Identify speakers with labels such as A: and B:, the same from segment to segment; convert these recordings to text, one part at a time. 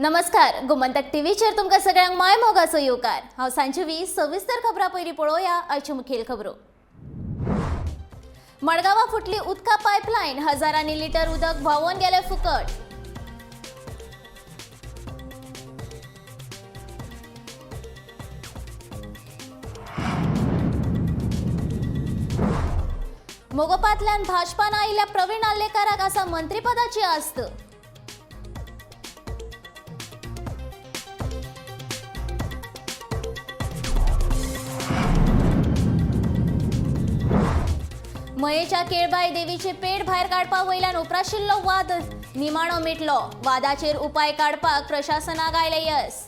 A: नमस्कार, गोमंतक टीव्हीचेर तुमकां सगळ्यांक माय मोगाचो येवकार. हांव सांजवी. सविस्तर खबरां पयलीं पळोवया आयच्यो मुखेल खबरो. मडगांवां फुटली उदका पायपलायन, हजारांनी लिटर उदक व्हांवोन गेलें फुकट. मोगोपांतल्यान भाजपान आयिल्ल्या प्रवीण आर्लेकाराक आसा मंत्रीपदाची आस्त. मयेच्या केळबाय देवीचे पेड भायर काडपा वयल्यान उप्राशिल्लो वाद निमाणो मिटलो. वादाचेर उपाय काडपाक प्रशासनाक आयलें येस.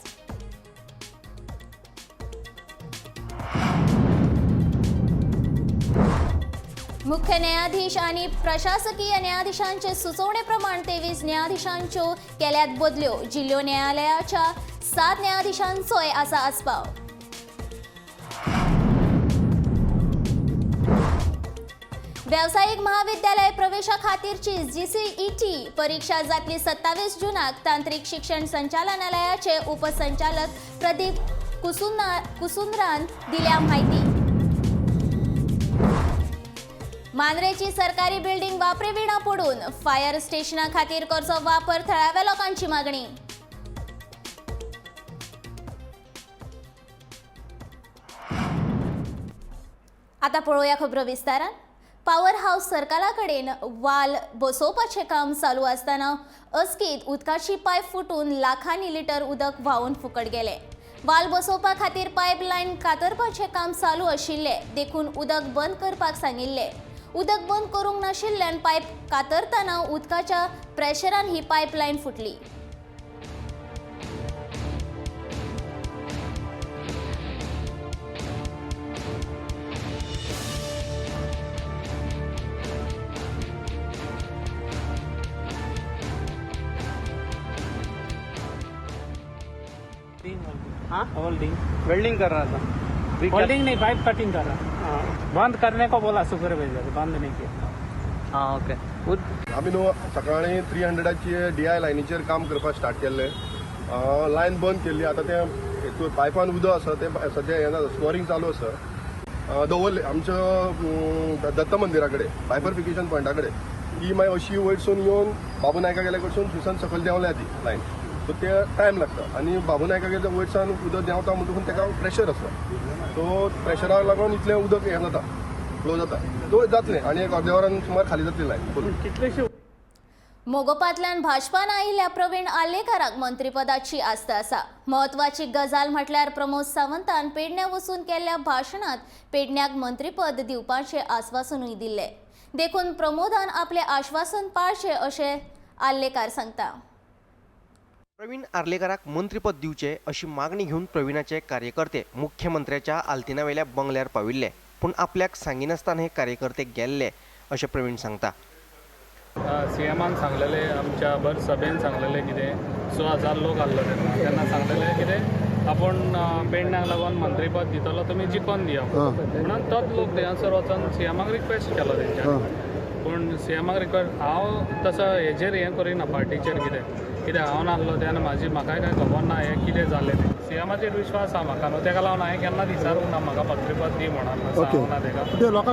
A: मुख्य न्यायाधीश आनी प्रशासकीय न्यायाधीशांचे सुचोवणे प्रमाण 23 न्यायाधीशांच्यो केल्यात बदल्यो. जिल्हो न्यायालयाच्या 7 न्यायाधीशांचोय आसा आस्पाव. व्यावसायिक महाविद्यालय प्रवेशा खातीरची जीसीईटी परीक्षा जातली 27 जूनाक. तांत्रिक शिक्षण संचालनालयाचे उपसंचालक प्रदीप कुसुंद्रान दिल्या माहिती. मांद्रेची सरकारी बिल्डिंग वापरेविणा पडून फायर स्टेशना खातीर करचो वापर, थळाव्या लोकांची मागणी. आता पळोवया खबरो विस्तारान. पावर हाऊस सरकारा कडेन वाल बसोवपाचें काम चालू आसतना अचकीत उदकाची पायप फुटून लाखांनी लिटर उदक व्हांवून फुकट गेलें. वाल बसोवपा खातीर पायपलायन कातरपाचें काम चालू आशिल्लें, देखून उदक बंद करपाक सांगिल्लें. उदक बंद करूंक नाशिल्ल्यान पायप कातरतना उदकाच्या प्रेशरान ही पायपलायन फुटली.
B: हाँ,
C: होल्डिंग.
B: वेल्डिंग कर रहा था.
C: होल्डिंग नहीं, पाइप कटिंग कर रहा.
B: हाँ.
C: बंद करने को बोला सुपरवाइजर, बंद नहीं किया.
B: हाँ, ओके.
D: आमी न्हू सकाळी 300ची डी I लायनीचेर काम करपाक स्टार्ट केल्लें. लायन बंद केल्ली. आतां तें पायपान उदक आसा, तें सद्या हें जाता, स्कोरींग चालू आसा. दवरले आमच्या दत्त मंदिरा कडेन, बायफर्फिकेशन पॉयंटा कडेन. ती मागीर अशी वयरसून येवन बाबू नायका गेल्या कडसून थंयसान सकयल देंवल्या ती लायन. सो ते टायम लागता आनी बाबू नायका गेल्या वयरसान उदक देंवता म्हणटकूच ताका प्रेशर आसा. सो प्रेशराक लागून इतलें उदक हें जाता, फ्लो जाता. सो जातलें आनी एक अर्द्या वरान सुमार खाली जातली लायन फूल.
B: कितलेशे
A: मोगोपांतल्यान भाजपान आयिल्ल्या प्रवीण आर्लेकाराक मंत्रीपदाची आस्त आसा. म्हत्वाची गजाल म्हटल्यार प्रमोद सावंतान पेडण्यां वचून केल्ल्या भाशणांत पेडण्याक मंत्रीपद दिवपाचें आस्वासनूय दिल्लें. देखून प्रमोदान आपलें आश्वासन पाळचें अशें आर्लेकार सांगता.
E: प्रवीण आर्लेकाराक मंत्रीपद दिवचें अशी मागणी घेवन प्रवीणाचे कार्यकर्ते मुख्यमंत्र्याच्या आल्तिनावेल्या बंगल्यार पाविल्ले, पूण आपल्याक सांगिनासतना हे कार्यकर्ते गेल्ले अशें प्रवीण सांगता.
F: सीएमान सांगलेले, आमच्या भर सभेन सांगलेले कितें, 6,000 लोक आहलो तेन्ना, तेन्ना सांगलेले कितें, आपूण पेडण्याक लागून मंत्रीपद दितलो, तुमी जिखोन दिया म्हणून. तोच लोक थंयसर वचोन सीएमाक रिक्वेस्ट केलो तेंच्यांनी. पूण सीएमाक रिक्वेस्ट हांव तसो हेजेर हें करिना, पार्टीचेर कितें कित्याक हांव नासलो तेन्ना म्हाजी म्हाकाय कांय खबर ना हें कितें जालें तें. सीएमाचेर विश्वास आहा म्हाका न्हू, तेका लागून हांवें केन्ना विचारूंक ना म्हाका मंत्रीपद दी म्हणून सांगूंक ना तेका.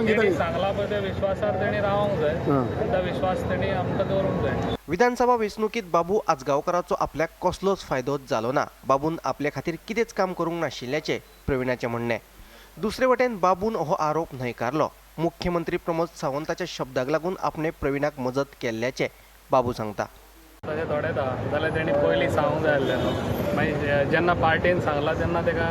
F: तेणी सांगलां पळय त्या विश्वासार तेणी रावंक जाय आनी तो विश्वास तेणी आमकां दवरूंक जाय.
E: विधानसभा वेंचणुकेंत बाबू आजगांवकाराचो आपल्याक कसलोच फायदो जालो ना. बाबून आपले खातीर कितेंच काम करूंक नाशिल्ल्याचें प्रवीणाचें म्हणणें. दुसरे वटेन बाबून हो आरोप न्हयकारलो. मुख्यमंत्री प्रमोद सावंताच्या शब्दाक लागून आपणे प्रवीणाक मजत केल्ल्याचें बाबू सांगता.
F: तशें थोडेच आहा जाल्यार तेणी पयलीं सांगूंक जाय आसलें न्हू. मागीर जेन्ना पार्टीन सांगलां तेन्ना तेका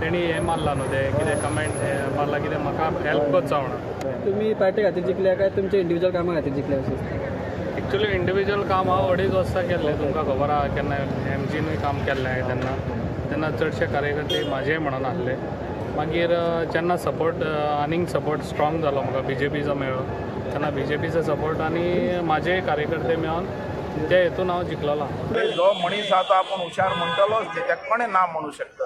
F: तेणी हें मारलां न्हू, तें कितें कमेंट मारला कितें म्हाका हेल्प करचो म्हणून.
G: तुम्ही पार्टी खातीर जिखल्या काय तुमच्या इंडिव्हिज्युअल कामा खातीर जिखल्या अशें?
F: एक्चुली इंडिविज्युअल काम हांव अडीच वर्सां केल्लें. तुमकां खबर आहा, केन्ना एमजीनूय काम केल्लें हांवें तेन्ना. तेन्ना चडशे कार्यकर्ते म्हाजे म्हणून आहले. मागीर जेन्ना सपोर्ट आनीक सपोर्ट स्ट्रॉंग जालो म्हाका बीजेपीचो मेळ्ळो, तेन्ना बीजेपीचो सपोर्ट आनी म्हाजे कार्यकर्ते मेळोन ते हेतून हांव जिखलेलो.
H: जो मनीस आहा तो आपूण हुशार म्हणटलोच न्ही, तेका कोणें ना म्हणू शकता?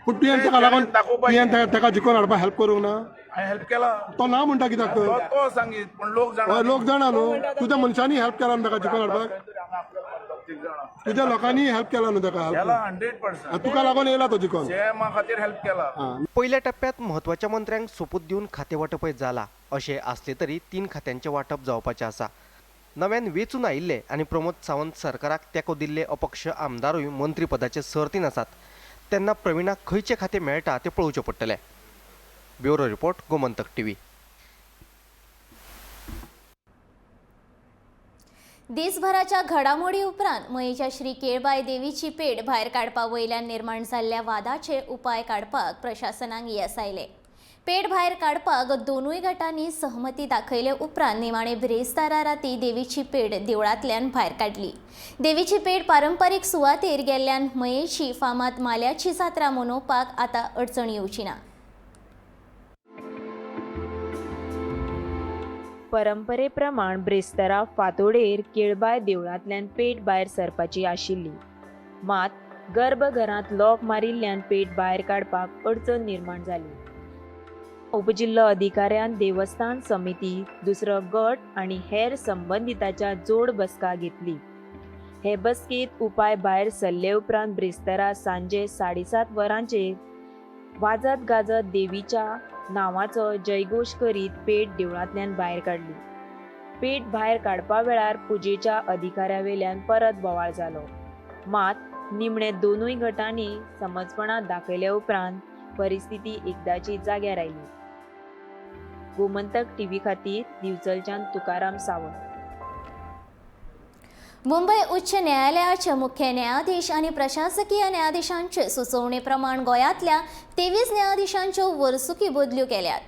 I: पूण तुवें ताका लागून तुवें ताका जिखोवन हाडपाक हेल्प करूंक ना?
H: हांवें हेल्प केला.
I: तो ना म्हणटा कित्याक तर?
H: तो सांगीत, पूण लोक जाणा.
I: हय, लोक जाणा न्हू, तुज्या मनशांनी हेल्प केला न्हू ताका जिखोवन हाडपाक.
H: तीग जाणां.
I: तुज्या लोकांनी हेल्प केला न्हू ताका?
H: केला 100%.
I: तुका लागून येयला तो जिकोन.
H: सीएमा खातीर हेल्प केला.
E: पयल्या टप्प्यात म्हत्वाच्या मंत्र्यांक सोपूत दिवन खातें वांटपय जाला. अशें आसलें तरी 3 खात्यांचें वांटप जावपाचें आसा. नव्यान वेंचून आयिल्ले आनी प्रमोद सावंत सरकाराक तेंको दिल्ले अपक्ष आमदारूय मंत्रीपदाचे सर्तीन आसात. तेन्ना प्रवीणाक खंयचें खातें मेळटा तें पळोवचें पडटलें. Bureau report, Gomantak TV.
A: देशभराच्या घडामोडी उपरांत मयेच्या श्री केळबाय देवीची पेड भायर काडपा वयल्यान निर्माण जाल्ल्या वादाचे उपाय काडपाक प्रशासनाक येस आयलें. पेड भायर काडपाक दोनूय गटांनी सहमती दाखयले उपरांत निमाणे बिरेस्तारा राती देवीची पेड देवळांतल्यान भायर काडली. देवीची पेड पारंपारीक सुवातेर गेल्ल्यान मयेची फामाद माल्याची जात्रा मनोवपाक आतां अडचण येवची ना.
J: परंपरेप्रमाण ब्रेस्तारा फांतोडेर केळबाय देवळांतल्यान पेट भायर सरपाची आशिल्ली. मात गर्भघरांत लॉक मारिल्ल्यान पेट भायर काडपाक अडचण निर्माण जाली. उपजिल्लो अधिकाऱ्यान देवस्थान समिती, दुसरो गट आनी हेर संबंदिताच्या जोड बसका घेतली. हे बसकेंत उपाय भायर सरले उपरांत ब्रेस्तारा सांजे 7:30 वरांचेर वाजत गाजत देवीच्या नांवाचो जयघोश करीत पेट देवळांतल्यान भायर काडली. पेट भायर काडपा वेळार पुजेच्या अधिकाऱ्यावेल्यान परत बोवाळ जालो. मात निमणे दोनूय गटांनी समजपणा दाखयल्या उपरांत परिस्थिती एकदाची जाग्यार आयली. गोमंतक टीव्ही खातीर दिवचलच्यान तुकाराम सावंत.
A: मुंबय उच्च न्यायालयाचे मुख्य न्यायाधीश आनी प्रशासकीय न्यायाधीशांचे सुचोवणे प्रमाण गोंयांतल्या 23 न्यायाधीशांच्यो वर्सुकी बदल्यो केल्यात.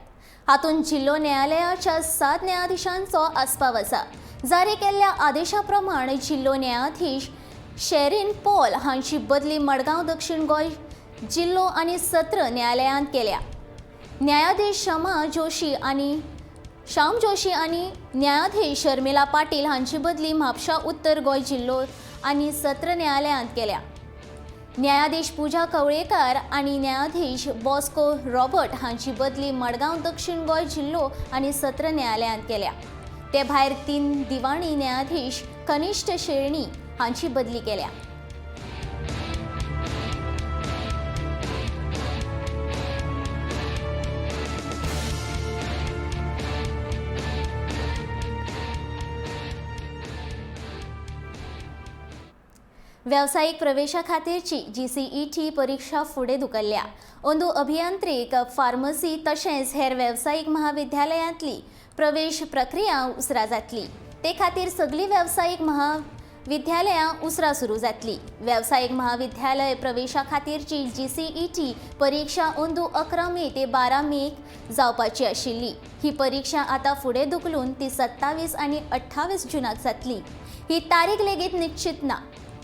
A: हातूंत जिल्लो न्यायालयाच्या 7 न्यायाधीशांचो आस्पाव आसा. जारी केल्ल्या आदेशा प्रमाण जिल्लो न्यायाधीश शेरीन पॉल हांची बदली मडगांव दक्षिण गोंय जिल्लो आनी सत्र न्यायालयांत केल्या. न्यायाधीश श्याम जोशी आनी न्यायाधीश शर्मिला पाटील हांची बदली म्हापशा उत्तर गोंय जिल्लो आनी सत्र न्यायालयांत केल्या. न्यायाधीश पूजा कवळेकार आनी न्यायाधीश बॉस्को रॉबर्ट हांची बदली मडगांव दक्षिण गोंय जिल्लो आनी सत्र न्यायालयांत केल्या. ते भायर 3 दिवाणी न्यायाधीश कनिष्ठ शेरणी हांची बदली केल्या. व्यावसायिक प्रवेशा खातीरची GCET परीक्षा फुडें धुकल्ल्या. अंदू अभियांत्रिक, फार्मसी तशेंच हेर वेवसायीक महाविद्यालयांतली प्रवेश प्रक्रिया उसरां जातली. ते खातीर सगळीं वेवसायीक महाविद्यालयां उसरां सुरू जातली. वेवसायीक महाविद्यालय प्रवेशा खातीरची GCET परीक्षा अंदू 11 मे ते 12 मेक जावपाची आशिल्ली. ही परीक्षा आतां फुडें धुकलून ती 27 आनी 28 जुनाक जातली. ही तारीख लेगीत निश्चित ना.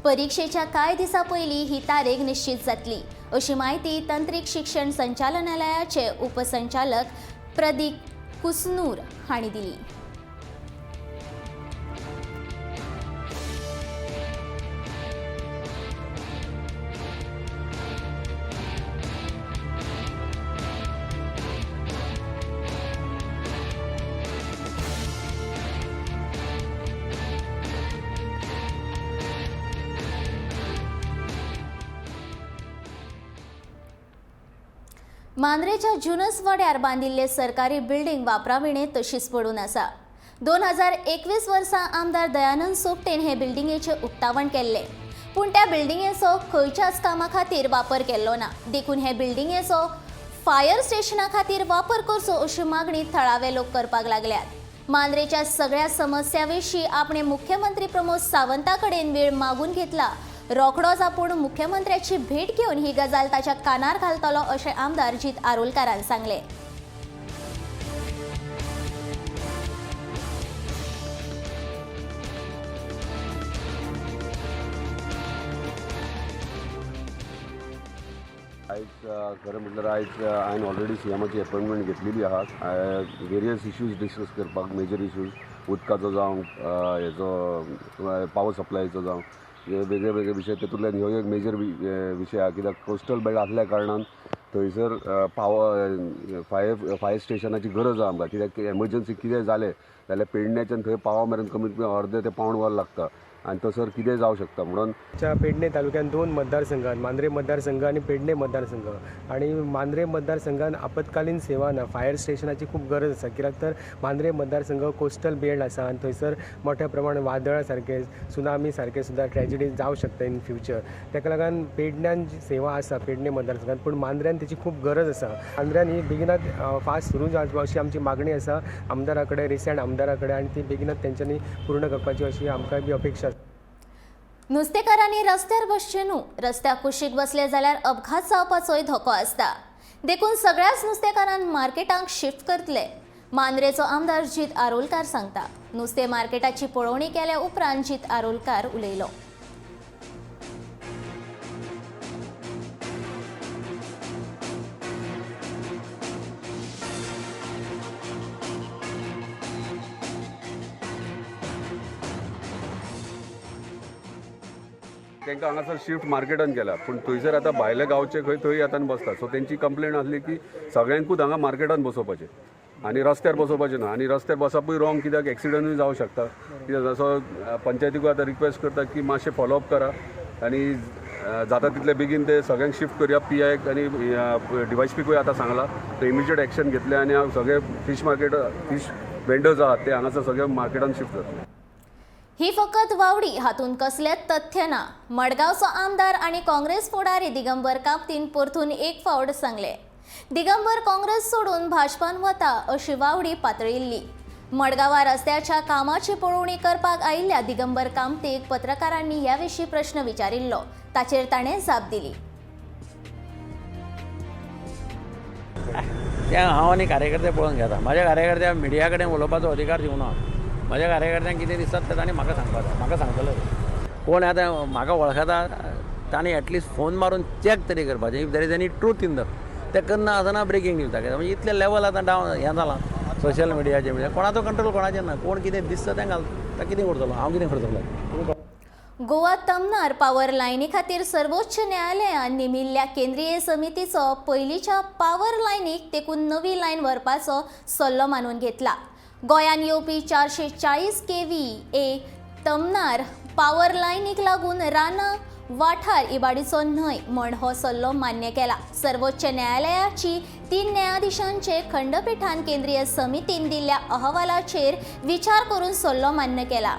A: परीक्षेच्या कांय दिसां पयलीं ही तारीख निश्चित जातली अशी म्हायती तंत्रीक शिक्षण संचालनालयाचे उपसंचालक प्रदीप कुसनूर हांणी दिली. मांद्रेच्या जुनस वाड्यार बांदिल्ले सरकारी बिल्डिंग वापराविणे तशीच पडून आसा. 2021 वर्सा आमदार दयानंद सोपटेन हे बिल्डिंगेचें उक्तावण केल्लें, पूण त्या बिल्डिंगेचो खंयच्याच कामा खातीर वापर केल्लो ना. देखून हे बिल्डिंगेचो फायर स्टेशना खातीर वापर करचो अशी मागणी थळावे लोक करपाक लागल्यात. मांद्रेच्या सगळ्या समस्या विशीं आपणे मुख्यमंत्री प्रमोद सावंता कडेन वेळ मागून घेतला. रोखडोच आपूण मुख्यमंत्र्याची भेट घेवन ही गजाल ताच्या कानार घालतलो अशें आमदार जीत आरोलकारान सांगलें.
D: आयज खरें म्हटल्यार आयज हांवें ऑलरेडी सीएमाची अपॉयंटमेंट घेतलेली आहा. वेरियस इश्यूज डिस्कस करपाक, मेजर इश्यूज उदकाचो जावं, हेचो पावर सप्लायचो जावं, हे वेगळे वेगळे विशय. तेतूंतल्यान ह्यो एक मेजर विशय आहा कित्याक कोस्टल बेल्ट आसल्या कारणान थंयसर पावर फायर स्टेशनाची गरज आहा आमकां. कित्याक एमर्जन्सी कितें जालें जाल्यार पेडण्याच्यान थंय पावा मेरेन कमीत कमी अर्दे ते पावण वर लागता.
K: आनी तसर कितें जावं शकता म्हणून.
L: पेडणे तालुक्यात दोन मतदारसंघात, मांद्रे मतदारसंघ आणि पेडणे मतदारसंघ, आणि मांद्रे मतदारसंघात आपत्कालीन सेवा ना, फायर स्टेशनाची खूब गरज आसा. कित्याक तर मांद्रे मतदारसंघ कोस्टल बेल्ट आसा आनी थंयसर मोठ्या प्रमाणात वादळा सारके, सुनामी सारके सुद्दां ट्रेजिडी जावं शकता इन फ्युचर. ताका लागून पेडण्यान जी सेवा आसा पेडणे मतदारसंघात, पूण मांद्र्यान तेची खूब गरज आसा. मांद्र्यान ही बेगिनात फास्ट सुरू जावची अशी आमची मागणी आसा आमदारा कडेन, रिसंट आमदारा कडेन, आनी ती बेगिनात तेंच्यांनी पूर्ण करपाची अशी आमकां बी अपेक्षा आसा.
A: नुस्तेकारांनी रस्त्यार बसचें न्हू, रस्त्या कुशीक बसले जाल्यार अपघात जावपाचोय धोको आसता. देखून सगळ्याच नुस्तेकारांक मार्केटांक शिफ्ट करतले, मांद्रेचो आमदार जीत आरोलकार सांगता. नुस्तें मार्केटाची पळोवणी केल्या उपरांत जीत आरोलकार उलयलो.
K: तांकां हांगासर शिफ्ट मार्केटान केला, पूण थंयसर आतां भायले गांवचे खंय थंय आतां बसतात. सो तेंची कंप्लेन आसली की सगळ्यांकूच हांगा मार्केटान बसोवपाचें आनी रस्त्यार बसोवपाचें ना. आनी रस्त्यार बसपूय रॉंग, कित्याक एक्सिडंटूय जावं शकता. कित्याक जसो पंचायतीकूय आतां रिक्वेस्ट करता की मातशें फॉलोअप करा आनी जाता तितले बेगीन ते सगळ्यांक शिफ्ट करुया. पी आयक आनी डीवायसपीकूय आतां सांगलां, ते इमिजिएट एक्शन घेतले आनी सगळे फीश मार्केट, फीश वेंडर्स आहात ते हांगासर सगळे मार्केटान शिफ्ट जातले.
A: ही फकत वावडी, हातूंत कसलेंच तथ्य ना. मडगांवचो आमदार आनी काँग्रेस फुडारी दिगंबर कामतीन परतून एक फावट सांगलें, दिगंबर काँग्रेस सोडून भाजपान वता अशी वावडी पातळिल्ली. मडगांवा रस्त्याच्या कामाची पळोवणी करपाक आयिल्ल्या दिगंबर कामतीक पत्रकारांनी ह्या विशीं प्रश्न विचारिल्लो, ताचेर ताणें जाप दिली.
M: ते हांव आनी कार्यकर्ते पळोवन घेता. म्हाज्या कार्यकर्त्यांक मिडिया कडेन उलोवपाचो अधिकार दिवना. म्हज्या कार्यकर्त्यांक कितें दिसतात तें तांणी म्हाका सांगपाक, म्हाका सांगतले. कोण आतां म्हाका वळखता तांणी एटलिस्ट फोन मारून चॅक तरी करपाचें, if there is any truth in the. तें करना आसतना ब्रेकींग न्यूज दाखयता. म्हणजे इतलें लेवल आतां डावन हें जालां सोशल मिडियाचें, म्हणजे कोणाचो कंट्रोल कोणाचेर ना. कोण कितें दिसता तें घालता. कितें करतलो हांव, कितें करतलो.
A: गोवा तमनार पावर लायनी खातीर सर्वोच्च न्यायालयान नेमिल्ल्या केंद्रीय समितीचो पयलींच्या पावर लायनीक तेकून नवी लायन व्हरपाचो सल्लो मानून घेतला. गोंयांत येवपी 440 kVA Tamnar power लायनीक लागून रानां वाठार इबाडीचो न्हय म्हण हो सल्लो मान्य केला. सर्वोच्च न्यायालयाची 3 न्यायाधीशांचे खंडपीठान केंद्रीय समितीन दिल्ल्या अहवालाचेर विचार करून सल्लो मान्य केला.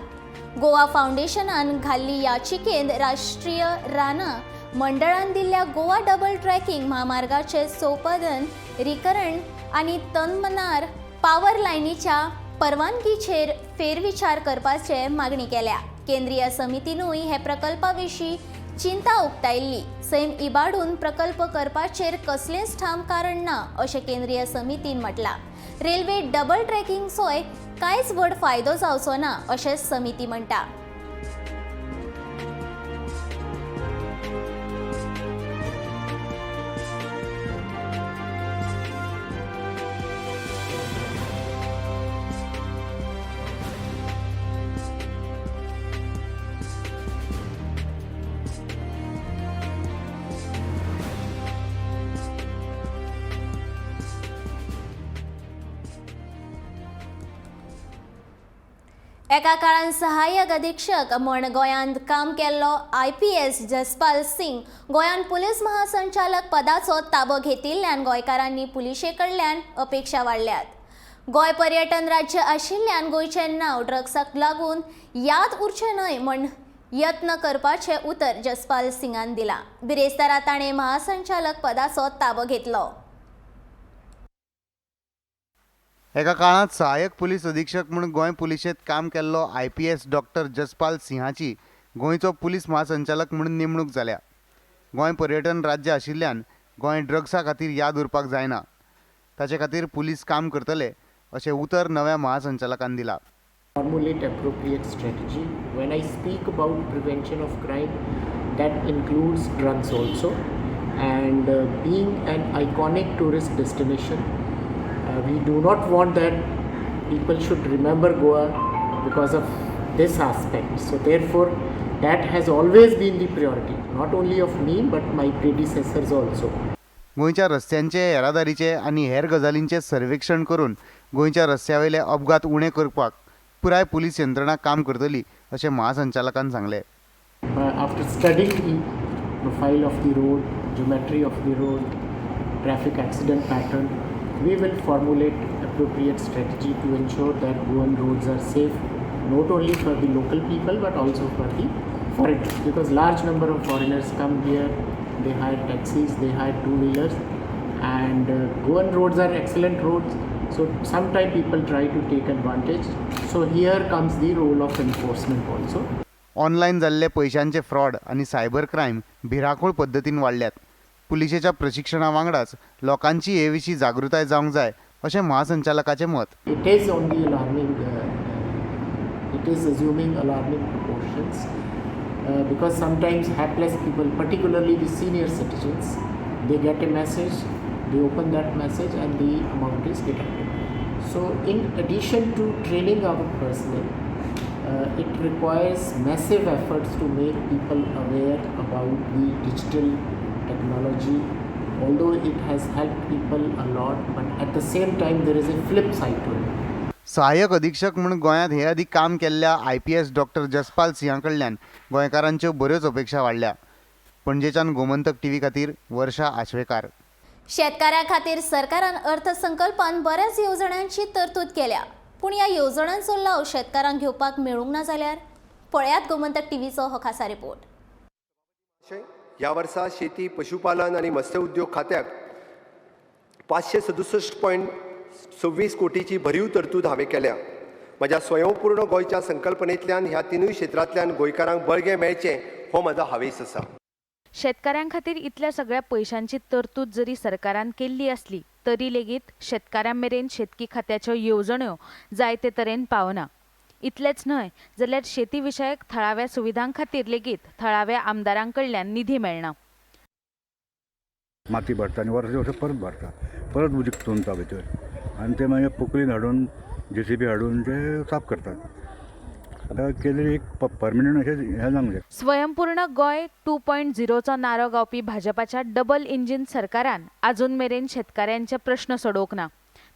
A: गोवा फावंडेशनान घाल्ली याचिकेंत राष्ट्रीय रानां मंडळान दिल्ल्या गोवा डबल ट्रॅकिंग म्हामार्गाचे सोपदन रिकरण आनी तमनार पावर लायनीच्या परवानगीचेर फेरविचार करपाचे मागणी केल्या. केंद्रीय समितीनूय हे प्रकल्पा विशीं चिंता उक्तायल्ली. सैम इबाडून प्रकल्प करपाचेर कसलेंच ठाम कारण ना अशें केंद्रीय समितीन म्हटलां. रेल्वे डबल ट्रॅकिंगचोय कांयच व्हड फायदो जावचो ना अशें समिती म्हणटा. एका काळान सहाय्यक अधीक्षक म्हण गोंयांत काम केल्लो IPS Jaspal Singh गोंयांत पुलीस महासंचालक पदाचो ताबो घेतिल्ल्यान गोंयकारांनी पुलिशे कडल्यान अपेक्षा वाडल्यात. गोंय पर्यटन राज्य आशिल्ल्यान गोंयचें नांव ड्रग्साक लागून याद उरचें न्हय म्हण यत्न करपाचें उतर जसपाल सिंगान दिलां. बिरेस्तारा ताणें महासंचालक पदाचो ताबो घेतलो.
N: एका काळांत सहाय्यक पुलीस अधीक्षक म्हूण गोंय पुलिशेंत काम केल्लो IPS doctor Jaspal सिंहाची गोंयचो पुलीस महासंचालक म्हूण नेमणूक जाल्या. गोंय पर्यटन राज्य आशिल्ल्यान गोंय ड्रग्सा खातीर याद उरपाक जायना, ताचे खातीर पुलीस काम करतले अशें उतर नव्या महासंचालकान दिलां.
O: Formulate appropriate strategy. When I speak about prevention of crime, that includes drugs also, and being an iconic tourist destination, we do not want that people should remember Goa because of this aspect. So therefore, that has always been the priority, not only of me but my predecessors also.
N: गोंयच्या रस्त्यांचे, येरादारीचे आनी हेर गजालींचें सर्वेक्षण करून गोंयच्या रस्त्यावेले अपघात उणे करपाक पुराय पुलीस यंत्रणा काम करतली अशें महासंचालकान सांगलें.
O: After studying the profile of the road, geometry of the road, traffic accident pattern, we will formulate appropriate strategy to ensure that Goan roads are safe, not only for the local people but also for the foreigners, because large number of foreigners come here, they hire taxis, they hire two-wheelers, and Goan roads are excellent roads, so sometimes people try to take advantage. So here comes the role of enforcement also.
N: Online जाल्ले पयशांचे fraud आनी cyber crime भिरांकूळ पद्दतीन वाडल्यात. पुलिशेच्या प्रशिक्षणा वांगडाच लोकांची हे विशीं जागृताय जावंक जाय अशें महासंचालकाचें मत.
O: It is on the alarming, it is assuming alarming proportions because sometimes hapless people, particularly the senior citizens, they get a message, they open that message and the amount is deducted. So in addition to training our personnel, it requires massive efforts to make people aware about the digital technology. Although it has helped people a lot, but at the same time there is a flip side to it.
N: सहाय्यक अधीक्षक म्हूण गोंयांत हे आदीं काम केल्ल्या IPS doctor Jaspal Sinha कडल्यान गोंयकारांच्यो बऱ्योच अपेक्षा वाडल्या. पणजेच्यान गोमंतक टीव्ही खातीर वर्षा आश्वेकार.
A: शेतकाऱ्यां खातीर सरकारान अर्थसंकल्पान बऱ्याच येवजण्यांची तरतूद केल्या, पूण ह्या येवजण्यांचो लाव शेतकारांक घेवपाक मेळूंक ना जाल्यार पळयात गोमंतक टीव्हीचो हो खासा रिपोर्ट.
P: ह्या वर्सा शेती, पशुपालन आनी मत्स्य उद्योग खात्याक 567.26 कोटीची भरीव तरतूद हांवें केल्या. म्हज्या स्वयंपूर्ण गोंयच्या संकल्पनेंतल्यान ह्या तिनूय क्षेत्रांतल्यान गोंयकारांक बळगें मेळचें हो म्हजो हावेस आसा.
Q: शेतकाऱ्यां खातीर इतल्या सगळ्या पयशांची तरतूद जरी सरकारान केल्ली आसली तरी लेगीत शेतकाऱ्यां मेरेन शेतकी खात्याच्यो येवजण्यो जायते तरेन पावना. इतलेंच न्हय जाल्यार शेती विशयक थळाव्या सुविधां खातीर लेगीत थळाव्या आमदारां कडल्यान निधी मेळना.
R: माती भरता आनी वर्सा वर्सा परत भरता, परत उदक चोंदता भितर आनी ते मागीर पोकलीन हाडून जेसीबी हाडून ते साफ करतात. आतां केलेली एक परमनंट अशें हें जावंक जाय.
Q: स्वयंपूर्ण गोंय 2.0चो नारो गावपी भाजपाच्या डबल इंजीन सरकारान आजून मेरेन शेतकाऱ्यांचे प्रश्न सोडोवंक ना,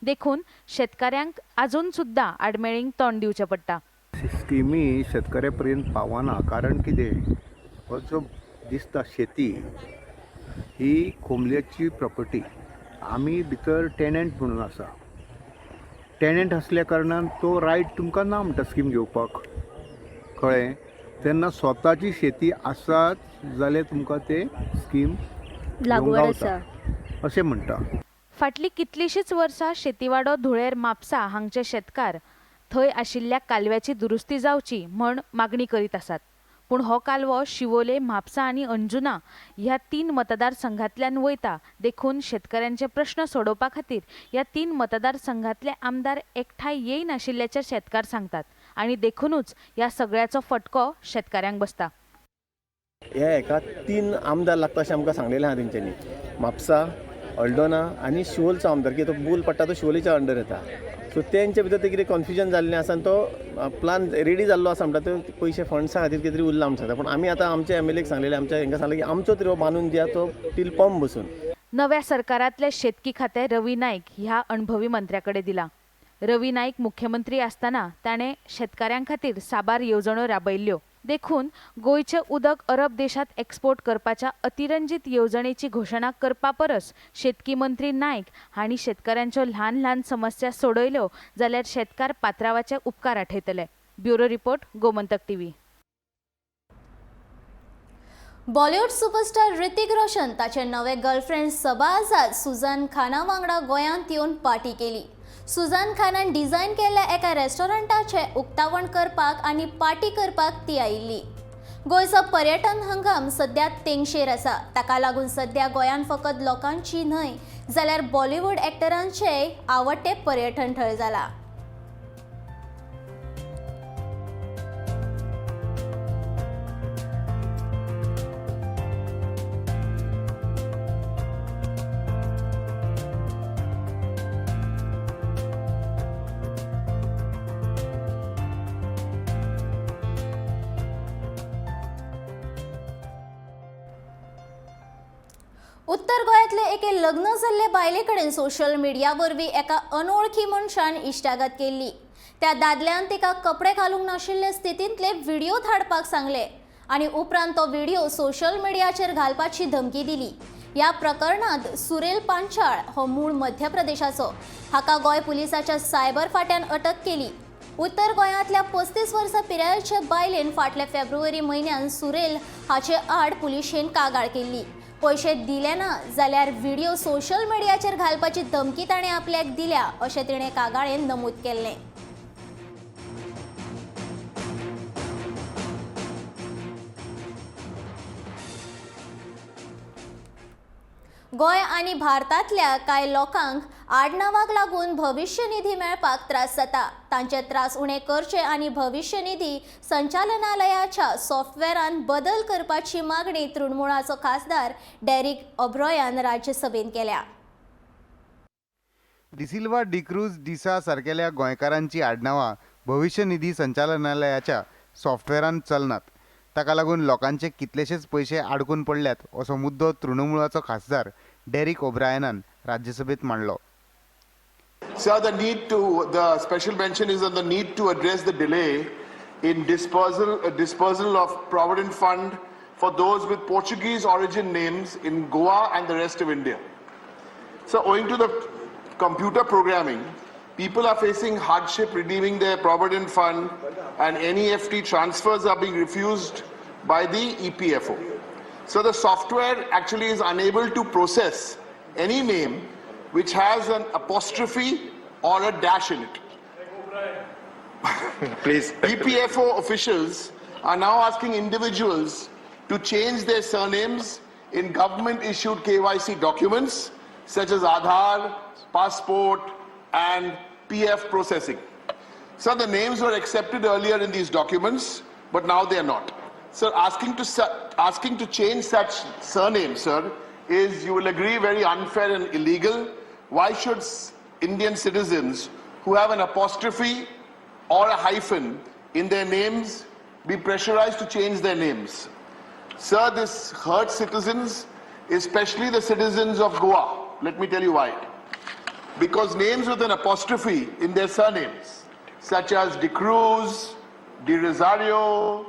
Q: देखून शेतकाऱ्यांक आजून सुद्दां आडमेळींक तोंड दिवचें पडटा.
S: स्किमी शेतकऱ्या पर्यंत पावना, कारण कितें, हो जो दिसता शेती ही कोमल्याची प्रॉपर्टी, आमी भितर टेनंट म्हणून आसा. टेनंट आसल्या कारणान तो रायट तुमकां ना म्हणटा स्कीम घेवपाक, कळ्ळें? तेन्ना स्वताची शेती आसात जाल्यार तुमकां ते स्कीम
T: लागवड आसा
S: अशें म्हणटा.
Q: फाटलीं कितलींशींच वर्सां शेतीवाडो धुळेर म्हापसा हांगचे शेतकार थंय आशिल्ल्या कालव्याची दुरुस्ती जावची म्हण मागणी करीत आसात, पूण हो कालवो शिवोले, म्हापसा आनी अंजुना ह्या 3 मतदारसंघांतल्यान वयता, देखून शेतकऱ्यांचे प्रश्न सोडोवपा खातीर ह्या 3 मतदारसंघांतले आमदार एकठांय येयनाशिल्ल्याचें शेतकार सांगतात आनी देखूनच ह्या सगळ्याचो फटको शेतकाऱ्यांक बसता.
U: ह्या हेका 3 आमदार लागता अशें आमकां सांगलेलें आहा तेंच्यांनी, म्हापसा, अल्डोना आनी शिवोलचो आमदार, की तो बूल पडटा तो शिवोलेच्या अंडर येता. सो तेंच्या भितर ते कितें कन्फ्युजन जाल्लें आसा आनी तो प्लान रेडी जाल्लो आसा म्हणटा, ते पयशे फंड्सा खातीर कितें तरी उरला म्हणटा. पूण आमी आतां आमच्या एमएलएक सांगलेलें, आमच्या हेंकां सांगलें की आमचो तरी हो बांदून दिया तो टील पंप बसून.
Q: नव्या सरकारांतलें शेतकी खातें रवी नायक ह्या अणभवी मंत्र्या कडेन दिलां. रवी नायक मुख्यमंत्री आसतना ताणें शेतकाऱ्यां खातीर साबार येवजण्यो राबयल्ल्यो, देखून गोंयचें उदक अरब देशांत एक्सपोर्ट करपाच्या अतिरंजीत येवजणेची घोशणा करपा परस शेतकी मंत्री नायक हांणी शेतकाऱ्यांच्यो ल्हान ल्हान समस्या सोडयल्यो जाल्यार शेतकार पात्रावाचे उपकार आठयतले. Bureau report, Gomantak TV.
A: Bollywood superstar Hrithik Roshan ताचे नवे गर्लफ्रेंड सबा आझाद सुझान खाना वांगडा गोंयांत येवन पार्टी केली. सुझान खानान डिझायन केल्ल्या एका रेस्टॉरंटाचें उक्तावण करपाक आनी पार्टी करपाक ती आयिल्ली. गोंयचो पर्यटन हंगाम सद्या तेंगशेर आसा, ताका लागून सद्या गोंयांत फकत लोकांची न्हय जाल्यार बॉलिवूड एक्टरांचेंय आवडटें पर्यटन थळ जालां. उत्तर गोंयांतले एके लग्न जाल्ले बायले कडेन सोशल मिडिया वरवीं एका अनोळखी मनशान इश्टागत केल्ली. त्या दादल्यान तिका कपडे घालूंक नाशिल्ले स्थितींतले व्हिडिओ धाडपाक सांगले आनी उपरांत तो व्हिडिओ सोशल मिडियाचेर घालपाची धमकी दिली. ह्या प्रकरणांत सुरेल पांचाळ हो मूळ मध्य प्रदेशाचो, हाका गोंय पुलिसाच्या सायबर फाट्यान अटक केली. उत्तर गोंयांतल्या 35 वर्सां पिरायेचे बायलेन फाटल्या फेब्रुवारी म्हयन्यान सुरेल हाचे आड पुलिशेन कागाळ केल्ली. पयशे दिले ना जाल्यार व्हिडिओ सोशल मिडियाचेर घालपाची धमकी ताणें आपल्याक दिल्या अशें तिणें कागाळेन नमूद केल्लें. गोंय आनी भारतांतल्या कांय लोकांक आडनांवाक लागून भविश्य निधी मेळपाक त्रास जाता. तांचे त्रास उणे करचे आनी भविश्य निधी संचालनालयाच्या सॉफ्टवेअरान बदल करपाची मागणी तृणमूळाचो खासदार डेरिक ओब्रायन राज्यसभेन केल्या.
N: डिसिल्वा, डिक्रूज, डिसा सारकेल्या गोंयकारांची आडनांवां भविश्य निधी संचालनालयाच्या सॉफ्टवेअरान चलनात. ताका लागून लोकांचे कितलेशेच पयशे आडकून पडल्यात असो मुद्दो तृणमूळाचो खासदार डेरिक ओब्रायनान राज्यसभेत मांडलो.
T: Sir, the special mention is on the need to address the delay in dispersal of Provident Fund for those with Portuguese origin names in Goa and the rest of India. So, owing to the computer programming, people are facing hardship redeeming their Provident Fund, and NEFT transfers are being refused by the EPFO. So the software actually is unable to process any name which has an apostrophe or a dash in it.
P: Please.
T: EPFO officials are now asking individuals to change their surnames in government-issued KYC documents such as Aadhaar, passport, and PF processing. So the names were accepted earlier in these documents, but now they are not. Sir, asking to change such surnames, sir, is, you will agree, very unfair and illegal. Why should Indian citizens who have an apostrophe or a hyphen in their names be pressurized to change their names? Sir, this hurts citizens, especially the citizens of Goa. Let me tell you why. Because names with an apostrophe in their surnames, such as De Cruz, De Rosario,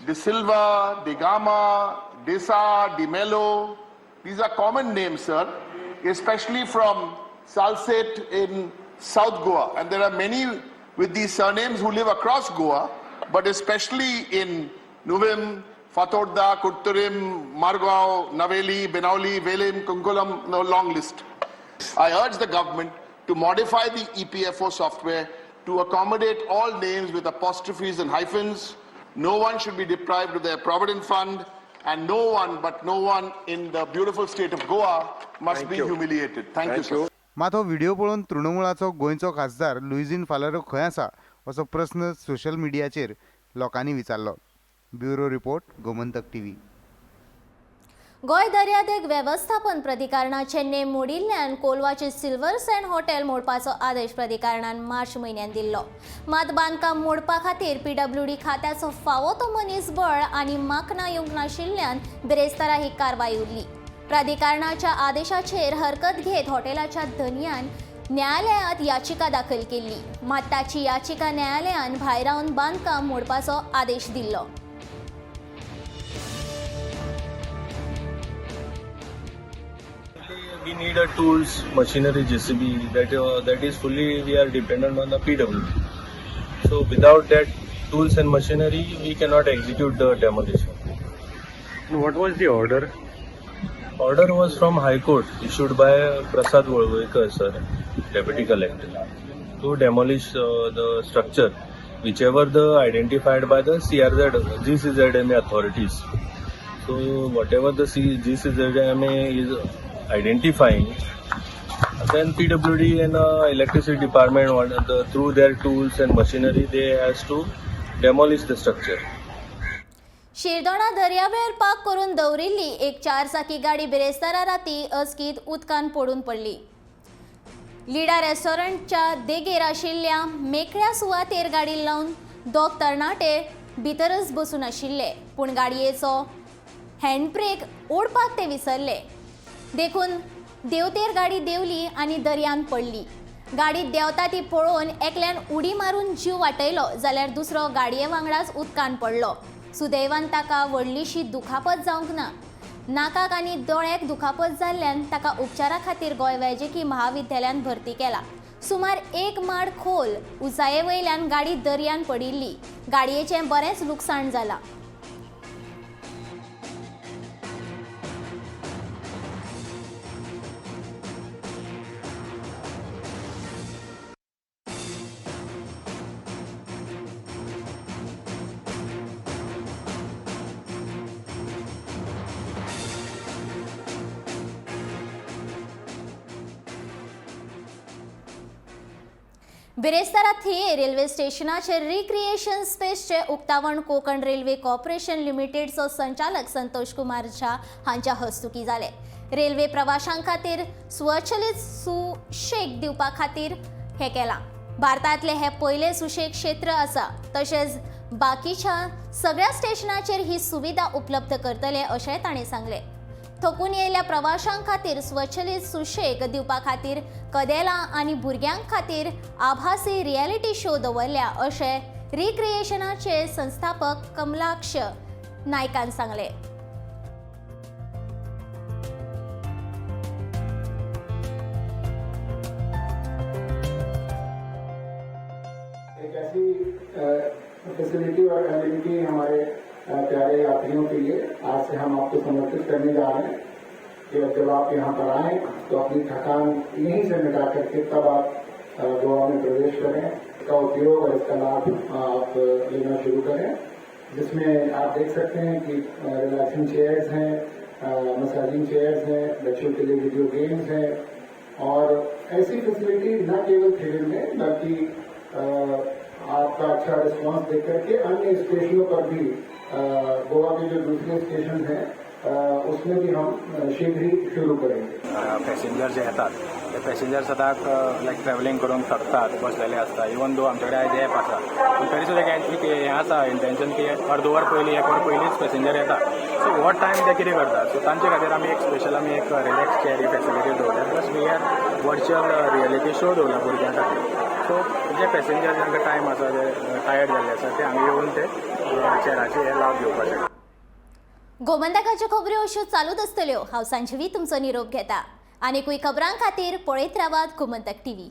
T: De Silva, De Gama, De Sa, De Mello, these are common names, sir, especially from Salsette in South Goa. And there are many with these surnames who live across Goa, but especially in Nuvem, Fatorda, Kutturim, Margao, Naveli, Benaulim, Velim, Kunkulam, no long list. I urge the government to modify the EPFO software to accommodate all names with apostrophes and hyphens. No one should be deprived of their Provident Fund, and no one but no one in the beautiful state of Goa must be humiliated. Thank you, sir.
N: मात हो video पळोवन तृणमूळाचो गोंयचो खासदार लुईझिन फालेरो खंय आसा असो प्रस्न social मिडियाचेर लोकांनी विचारलो. Bureau report, Gomantak TV.
A: Goa दर्यादेग वेवस्थापन प्राधिकरणाचे नेम मोडिल्ल्यान कोलवाचे सिल्वर सँड हॉटेल मोडपाचो आदेश प्राधिकरणान मार्च म्हयन्यान दिल्लो. मात बांदकाम मोडपा खातीर पीडब्ल्यूडी खात्याचो फावो तो मनीसबळ आनी माकनां येवंक नाशिल्ल्यान बिरेस्तारा ही कारवाय उरली. प्राधिकरणाच्या आदेशाचेर हरकत घेत हॉटेलाच्या धनयान न्यायालयांत याचिका दाखल केल्ली. मात ताची याचिका न्यायालयान भायरावन बांदकाम मोडपाचो आदेश दिल्लो.
V: We need a tools, machinery, JCB that is fully we are dependent on the PWD. So without that tools and machinery, we cannot execute the demolition.
B: What was the order?
V: Order was from High Court issued by Prasad Volvoikar sir, Deputy Collector, to demolish the structure, whichever the identified by the CRZ, GCZMA authorities. So whatever the GCZMA is identifying, then PWD and electricity department through their tools and machinery they has to demolish the structure.
A: Shirdona दर्यावेळेर park करून दवरिल्ली एक चारचाकी गाडी बिरेस्तारा राती अचकीत उदकान पडून पडली. लिडा रेस्टॉरंटच्या देगेर आशिल्ल्या मेकळ्या सुवातेर गाडी लावन दोग तरणाटे भितरच बसून आशिल्ले, पूण गाडयेचो हँडब्रेक ओडपाक ते विसरले, देखून देवतेर गाडी देंवली आनी दर्यांत पडली. गाडी देंवता ती पळोवन एकल्यान उडी मारून जीव वाटयलो जाल्यार दुसरो गाडये वांगडाच उदकान पडलो. सुदैवान ताका व्हडलीशी दुखापत जावंक ना. नाकाक आनी दोळ्याक दुखापत जाल्ल्यान ताका उपचारा खातीर गोंय वैजकी महाविद्यालयांत भरती केला. सुमार 1 माड खोल उंचाये वयल्यान गाडी दर्यान पडिल्ली. गाडयेचें बरेंच लुकसाण जालां. बिरेस्तारा थिये रेल्वे स्टेशनाचेर रिक्रिएशन स्पेसचे उक्तावण कोकण रेल्वे कॉर्पोरेशन लिमिटेडचो संचालक संतोष कुमार झा हांच्या हस्तुकी जाले. रेल्वे प्रवाशां खातीर स्वचलित सुशेग दिवपा खातीर हे केलां. भारतांतले हे पयले सुशेग क्षेत्र आसा. तशेंच बाकीच्या सगळ्या स्टेशनाचेर ही सुविधा उपलब्ध करतले अशें तांणी सांगलें. थकून येयल्ल्या प्रवाशां खातीर स्वचलित सुशेग दिवपा खातीर कदेलां आनी भुरग्यां खातीर आभासी रियलिटी शो दवरल्या अशें रिक्रिएशनाचे संस्थापक कमलाक्ष नायकान सांगलें.
C: एक ऐसी फैसिलिटी और एमिनिटी हमारे प्यारे यात्रियों के लिए आज से हम आपको समर्पित करने जा रहे हैं कि अब जब आप यहाँ पर आएँ तो अपनी थकान यहीं से मिटा करके तब आप गोवा में प्रवेश करें। इसका उपयोग और इसका लाभ आप लेना शुरू करें, जिसमें आप देख सकते हैं कि रिलैक्सिंग चेयर्स हैं, मसाजिंग चेयर्स हैं, बच्चों के लिए वीडियो गेम्स हैं और ऐसी फैसिलिटी न केवल थिएटर में बल्कि आपका अच्छा रिस्पॉन्स देख करके अन्य स्टेशनों पर भी गोवा के जो दूसरे स्टेशन हैं उसमें भी हम शीघ्र ही शुरू करेंगे।
G: पॅसेंजर जे येतात ते पॅसेंजर सदांच लायक ट्रॅव्हलिंग करून थकतात, बसलेले आसता. इवन दो आमचे कडेन आयज एप आसा पूण तरी सुद्दां एक हें आसा इंटेन्शन की अर्द वर पयलीं 1 वर पयलींच पॅसेंजर येता. सो हो टायम ते कितें करतात, सो तांचे खातीर आमी एक स्पेशल आमी एक रिलॅक्स चेअर ही फॅसिलिटी दवरल्या. Plus we have virtual reality show दवरला भुरग्यां खातीर. सो जे पॅसेंजर जांकां टायम आसा, जे टायर्ड जाल्ले आसा ते हांगा येवन ते चेराचे हे लाभ घेवपाक शकता.
A: गोमंतकाच्यो खबऱ्यो अश्यो चालूच आसतल्यो. हांव सांजवी तुमचो निरोप घेता. आनीकूय खबरां खातीर पळयत रावात गोमंतक टीव्ही.